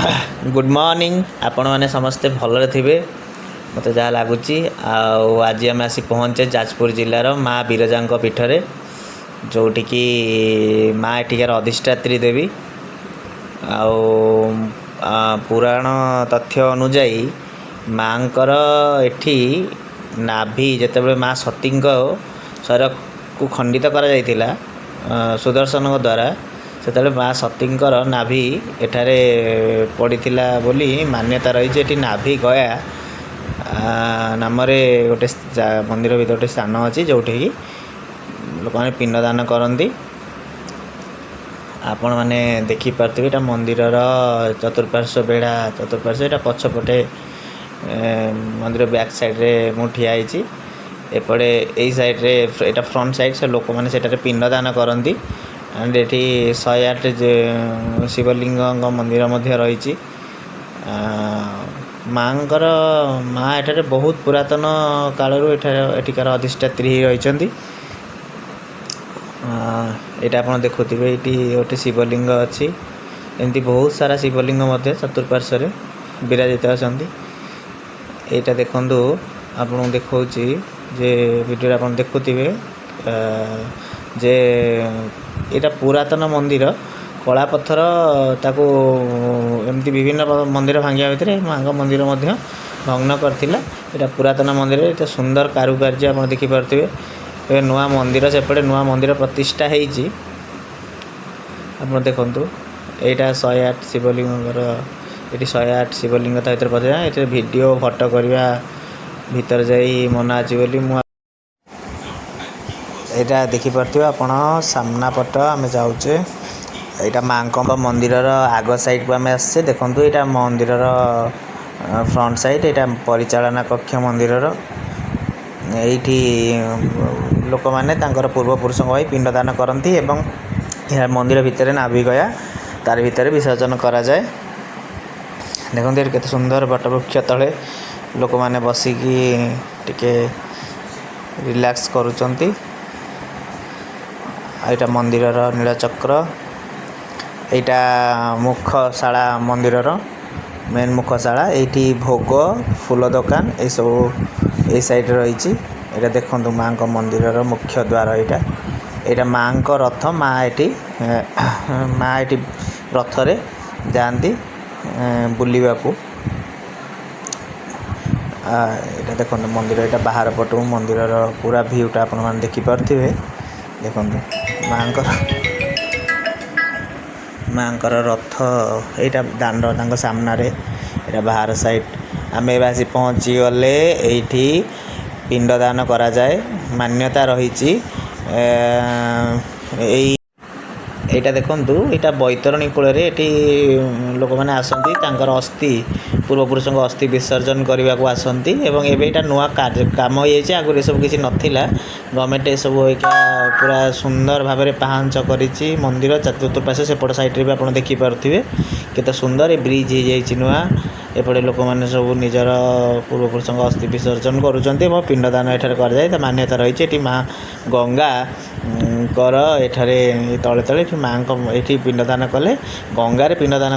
Good morning. ଆପଣମାନେ ସମସ୍ତେ ଭଲରେ ଥିବେ, ମୋତେ ଯାହା ଲାଗୁଛି। ଆଉ ଆଜି ଆମେ ଆସି ପହଞ୍ଚେ ଯାଜପୁର ଜିଲ୍ଲାର ମା ବିରଜାଙ୍କ ପୀଠରେ, ଯେଉଁଠିକି ମା ଏଠିକାର ଅଧିଷ୍ଠାତ୍ରୀ ଦେବୀ। ଆଉ ପୁରାଣ ତଥ୍ୟ ଅନୁଯାୟୀ ମାଙ୍କର ଏଠି ନାଭି, ଯେତେବେଳେ ମା ସତୀଙ୍କ ଶରୀରକୁ ଖଣ୍ଡିତ କରାଯାଇଥିଲା ସୁଦର୍ଶନଙ୍କ ଦ୍ୱାରା, ସେତେବେଳେ ମା ସତୀଙ୍କର ନାଭି ଏଠାରେ ପଡ଼ିଥିଲା ବୋଲି ମାନ୍ୟତା ରହିଛି। ଏଠି ନାଭି ଗୟା ନାମରେ ଗୋଟେ ମନ୍ଦିର ଭିତରେ ଗୋଟେ ସ୍ଥାନ ଅଛି, ଯେଉଁଠିକି ଲୋକମାନେ ପିଣ୍ଡଦାନ କରନ୍ତି। ଆପଣମାନେ ଦେଖିପାରୁଥିବେ, ଏଇଟା ମନ୍ଦିରର ଚତୁଃପାର୍ଶ୍ୱ ବେଢ଼ା, ଚତୁଃପାର୍ଶ୍ୱ। ଏଇଟା ପଛପଟେ ମନ୍ଦିର ବ୍ୟାକ୍ ସାଇଡ଼୍ରେ ମୁଁ ଠିଆ ହେଇଛି। ଏପଟେ ଏଇ ସାଇଡ଼୍ରେ, ଏଇଟା ଫ୍ରଣ୍ଟ ସାଇଡ଼୍, ସେ ଲୋକମାନେ ସେଠାରେ ପିଣ୍ଡଦାନ କରନ୍ତି। ଆଣ୍ଡ ଏଠି 108 ଯେ ଶିବଲିଙ୍ଗଙ୍କ ମନ୍ଦିର ମଧ୍ୟ ରହିଛି। ମାଙ୍କର, ମା ଏଠାରେ ବହୁତ ପୁରାତନ କାଳରୁ ଏଠାରେ ଏଠିକାର ଅଧିଷ୍ଠାତ୍ରୀ ହେଇ ରହିଛନ୍ତି। ଏଇଟା ଆପଣ ଦେଖୁଥିବେ, ଏଇଠି ଗୋଟେ ଶିବଲିଙ୍ଗ ଅଛି। ଏମିତି ବହୁତ ସାରା ଶିବଲିଙ୍ଗ ମଧ୍ୟ ଚତୁଃପାର୍ଶ୍ୱରେ ବିରାଜିତ ଅଛନ୍ତି। ଏଇଟା ଦେଖନ୍ତୁ, ଆପଣଙ୍କୁ ଦେଖାଉଛି ଯେ ଭିଡ଼ିଓରେ ଆପଣ ଦେଖୁଥିବେ ଯେ ଏଇଟା ପୁରାତନ ମନ୍ଦିର, କଳାପଥର। ତାକୁ ଏମିତି ବିଭିନ୍ନ ମନ୍ଦିର ଭାଙ୍ଗିବା ଭିତରେ ମାଙ୍କ ମନ୍ଦିର ମଧ୍ୟ ଭଗ୍ନ କରିଥିଲା। ଏଇଟା ପୁରାତନ ମନ୍ଦିର, ଏତେ ସୁନ୍ଦର କାରୁକାର୍ଯ୍ୟ ଆପଣ ଦେଖିପାରୁଥିବେ। ଏବେ ନୂଆ ମନ୍ଦିର, ସେପଟେ ନୂଆ ମନ୍ଦିର ପ୍ରତିଷ୍ଠା ହେଇଛି। ଆପଣ ଦେଖନ୍ତୁ, ଏଇଟା 108 ଶିବଲିଙ୍ଗଙ୍କର। ଏଠି 108 ଶିବଲିଙ୍ଗ ତା ଭିତରେ ପ୍ରତିଷ୍ଠା। ଏଥିରେ ଭିଡ଼ିଓ ଫଟୋ କରିବା ଭିତରେ ଯାଇ ମନା ଅଛି ବୋଲି ମୁଁ। ଏଇଟା ଦେଖିପାରୁଥିବେ ଆପଣ, ସାମ୍ନା ପଟ ଆମେ ଯାଉଛେ। ଏଇଟା ମାଙ୍କ ମନ୍ଦିରର ଆଗ ସାଇଡ଼କୁ ଆମେ ଆସିଛେ। ଦେଖନ୍ତୁ, ଏଇଟା ମନ୍ଦିରର ଫ୍ରଣ୍ଟ ସାଇଡ଼୍। ଏଇଟା ପରିଚାଳନା କକ୍ଷ ମନ୍ଦିରର। ଏଇଠି ଲୋକମାନେ ତାଙ୍କର ପୂର୍ବପୁରୁଷଙ୍କ ପାଇଁ ପିଣ୍ଡଦାନ କରନ୍ତି ଏବଂ ଏହା ମନ୍ଦିର ଭିତରେ ନାଭି ଗୟା ତାର ଭିତରେ ବିସର୍ଜନ କରାଯାଏ। ଦେଖନ୍ତୁ, ଏଠି କେତେ ସୁନ୍ଦର ବଟବୃକ୍ଷ ତଳେ ଲୋକମାନେ ବସିକି ଟିକେ ରିଲାକ୍ସ କରୁଛନ୍ତି। ଆଉ ଏଇଟା ମନ୍ଦିରର ନୀଳଚକ୍ର। ଏଇଟା ମୁଖଶାଳା, ମନ୍ଦିରର ମେନ୍ ମୁଖଶାଳା। ଏଇଠି ଭୋଗ, ଫୁଲ ଦୋକାନ ଏସବୁ ଏଇ ସାଇଡ଼ରେ ରହିଛି। ଏଇଟା ଦେଖନ୍ତୁ, ମାଙ୍କ ମନ୍ଦିରର ମୁଖ୍ୟ ଦ୍ୱାର ଏଇଟା। ଏଇଟା ମାଙ୍କ ରଥ। ମା ଏଠି ରଥରେ ଯାଆନ୍ତି ବୁଲିବାକୁ। ଏଇଟା ଦେଖନ୍ତୁ ମନ୍ଦିର, ଏଇଟା ବାହାର ପଟୁ ମନ୍ଦିରର ପୁରା ଭିୟୁଟା ଆପଣମାନେ ଦେଖିପାରୁଥିବେ। ଦେଖନ୍ତୁ, ମାଙ୍କର ରଥ ଏଇଟା, ଦାଣ୍ଡ ତାଙ୍କ ସାମ୍ନାରେ। ଏଇଟା ବାହାର ସାଇଡ଼୍। ଆମେ ଏବେ ଆସି ପହଞ୍ଚିଗଲେ। ଏଇଠି ପିଣ୍ଡଦାନ କରାଯାଏ, ମାନ୍ୟତା ରହିଛି। ଏଇଟା ଦେଖନ୍ତୁ, ଏଇଟା ବୈତରଣୀ କୂଳରେ। ଏଠି ଲୋକମାନେ ଆସନ୍ତି, ତାଙ୍କର ଅସ୍ଥି, ପୂର୍ବପୁରୁଷଙ୍କ ଅସ୍ଥି ବିସର୍ଜନ କରିବାକୁ ଆସନ୍ତି। ଏବଂ ଏବେ ଏଇଟା ନୂଆ କାର୍ଯ୍ୟ କାମ ହେଇଯାଇଛି, ଆଗରୁ ଏସବୁ କିଛି ନଥିଲା। ଗଭର୍ଣ୍ଣମେଣ୍ଟ ଏସବୁ ଏଇଟା ପୁରା ସୁନ୍ଦର ଭାବରେ ପାହାଞ୍ଚ କରିଛି ମନ୍ଦିର ଚତୁଃପାର୍ଶ୍ୱ। ସେପଟ ସାଇଡ଼ରେ ବି ଆପଣ ଦେଖିପାରୁଥିବେ କେତେ ସୁନ୍ଦର ଏ ବ୍ରିଜ୍ ହେଇଯାଇଛି ନୂଆ। ଏପଟେ ଲୋକମାନେ ସବୁ ନିଜର ପୂର୍ବପୁରୁଷଙ୍କ ଅସ୍ଥି ବିସର୍ଜନ କରୁଛନ୍ତି ଏବଂ ପିଣ୍ଡଦାନ ଏଠାରେ କରାଯାଏ, ତା ମାନ୍ୟତା ରହିଛି। ଏଠି ମା ଗଙ୍ଗାଙ୍କର ଏଠାରେ ତଳେ ତଳେ ଏଠି ମାଙ୍କ ଏଠି ପିଣ୍ଡଦାନ କଲେ, ଗଙ୍ଗାରେ ପିଣ୍ଡଦାନ